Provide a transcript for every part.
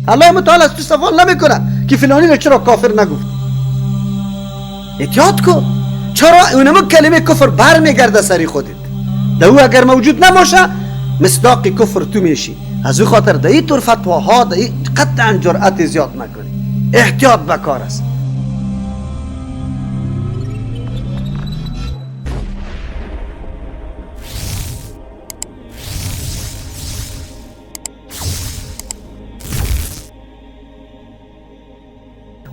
الله متعال از تو سوال نمیکنه که فلانی را چرا کافر نگفتی. احتیاط کو. چرا اونمو کلمه کفر برمیگرده سری خودت. در او اگر موجود نباشه مصداق کفر تو میشی. از او خاطر در این طور فتواها در قطعا جرأت زیاد نکنی، احتیاط بکار است.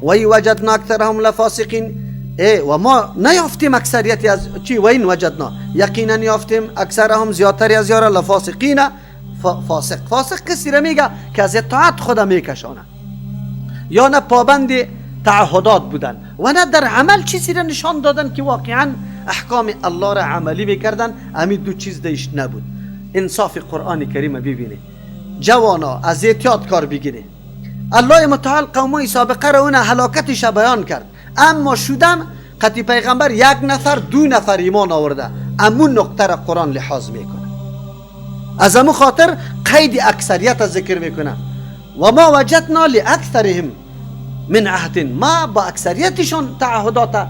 وی وجدنا اکثرهم لفاسقین، ای و ما نیافتیم اکثریتی از چی؟ و این وجدنا یقینا یافتیم اکثرهم زیادتری از یارا لفاسقین، فاسق. فاسق کسی را میگه که از اطاعت خود میکشانه، یا نه پابند تعهدات بودن و نه در عمل چیزی را نشان دادن که واقعا احکام الله را عملی میکردن. همین دو چیز دیش نبود. انصاف قرآن کریم ببینه جوانا، از احتیاط کار بگیره. الله متعال قومای سابقه را اون هلاکتش بیان کرد، اما شدم قطی پیغمبر یک نفر دو نفر ایمان آورده، امون نقطه را قرآن لحاظ میکنه. از امو خاطر قید اکثریت ذکر میکنه. و ما وجدنا لاکثرهم من عهد، ما با اکثریتشان تعهدات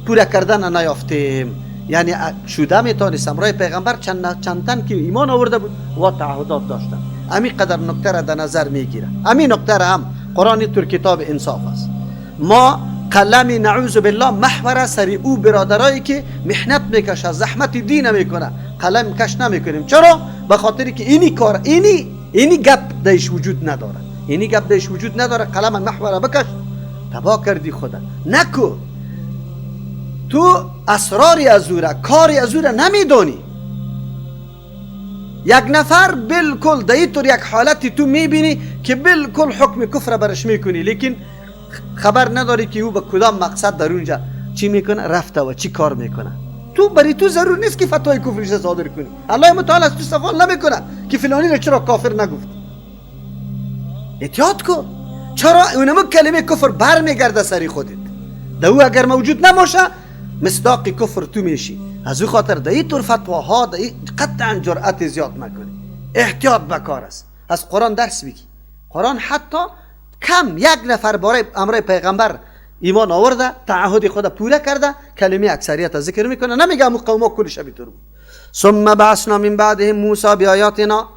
پوره کردن نیافتیم. یعنی شده میتونست امرای پیغمبر چند تن که ایمان آورده بود و تعهدات داشتن. امی قدر نکته را در نظر میگیره. امی نکته را هم قرآن تر کتاب انصاف است. ما قلم نعوذ بالله محور سری او برادرایی که محنت میکشه، زحمت دین میکنه، قلم کش نمیکنیم. چرا؟ به خاطر که اینی کار اینی گپ دیش وجود نداره، اینی گپ دیش وجود نداره. قلم محور بکش، تبا کردی خدا نکو. تو اسراری از او را، کاری از او را نمیدانی. یک نفر بالکل در طور یک حالتی تو میبینی که بالکل حکم کفر برش میکنی، لیکن خبر نداری که او به کدام مقصد در اونجا چی میکنه رفته و چی کار میکنه. تو برای تو ضرور نیست که فتوای کفرش صادر کنی. الله متعال از تو سوال نمیکنه که فلانی را چرا کافر نگفتی. احتیاط کو. چرا اونمو کلمه کفر برمیگرده سری خودت. در او اگر موجود نباشه مصداق کفر تو میشی. از او خاطر در این طور فتواها در قطعا جرأت زیاد نکنی، احتیاط بکار است. از قرآن درس بگی. قرآن حتی کم یک نفر برای امر پیغمبر ایمان آورده، تعهد خود پوره کرده، کلمه اکثریت ذکر میکنه، نمیگه امو قوما کلش بیتور بود. ثم بعثنا من بعدهم موسی بآیاتنا.